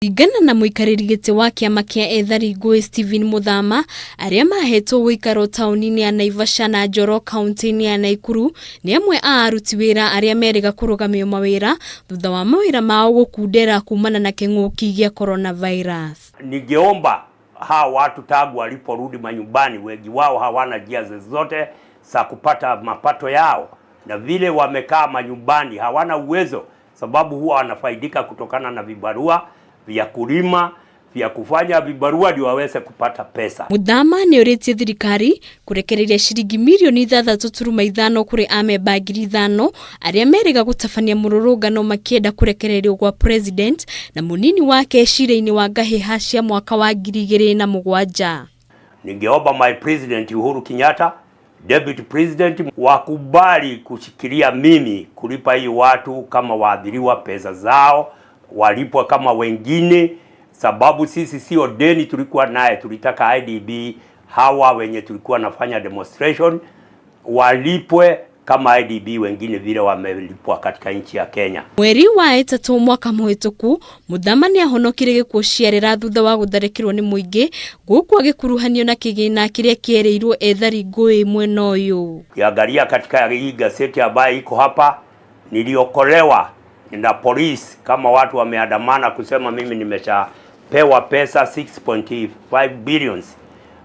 Kũringana na mũikarĩri gĩtĩ wa kĩama kĩa ethari ngũĩ Stephen Muthama, arĩa mahetwo ũikaro taũni-inĩ ya Naivasha na Njoro kaunti-inĩ ya Naikuru nĩ amwe a aruti wĩra arĩa merĩga kũrũgamio mawĩra thutha wa mawĩra mao gũkundera kumana na kĩng'ũki gĩa coronavirus. Ningeomba hawa watu tangu waliporudi manyumbani, wengi wao hawana njia zozote za kupata mapato yao, na vile wamekaa manyumbani hawana uwezo, sababu huwa wanafaidika kutokana na vibarua vya kulima vya kufanya vibarua ndio waweze kupata pesa. Muthama nĩ ũrĩtie thirikari kũrekereria ciringi mirioni 6.5 kũrĩ amemba 5,000 arĩa merĩga gũtabania mũrũrũngano makĩenda kũrekererio gwa president na mũnini wake cira-inĩ wa ngahĩha cia mwaka wa 2007. Ningeomba my president Uhuru Kenyatta, deputy president, wakubali kushikilia mimi kulipa hii watu kama waadhiriwa pesa zao walipwa kama wengine, sababu sisi sio deni tulikuwa naye, tulitaka IDB hawa wenye tulikuwa nafanya demonstration walipwe kama IDB wengine vile wamelipwa katika nchi ya Kenya. Mweri wa ĩtatũ mwaka mũhĩtũku Muthama nĩ ahonokire gĩkuũ ciarĩra thutha wa gũtharĩkĩrwo nĩ mũingĩ gũkũ agĩkuruhanio na kĩgĩna kĩrĩa kĩerĩirwo ethari ngũĩ mwena ũyũ. Ukiangalia katika hii gazeti ambayo iko hapa, niliokolewa na polisi kama watu wameandamana kusema mimi nimeshapewa pesa 6.5 billions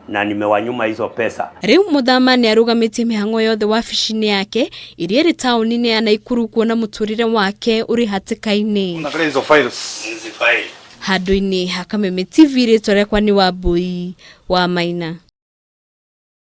na nimewanyuma hizo pesa. Rĩu Muthama nĩ arũgamĩtie mĩhang'o yothe wabici-inĩ yake ĩrĩa ĩrĩ taũni-inĩ ya Naikuru kuona mũtũrĩre wake ũrĩ hatĩka-inĩ. Unaangalia hizo files. Hizi file. Handũ-inĩ ha Kameme TV, rĩtwa rĩakwa nĩ Wambui wa Maina.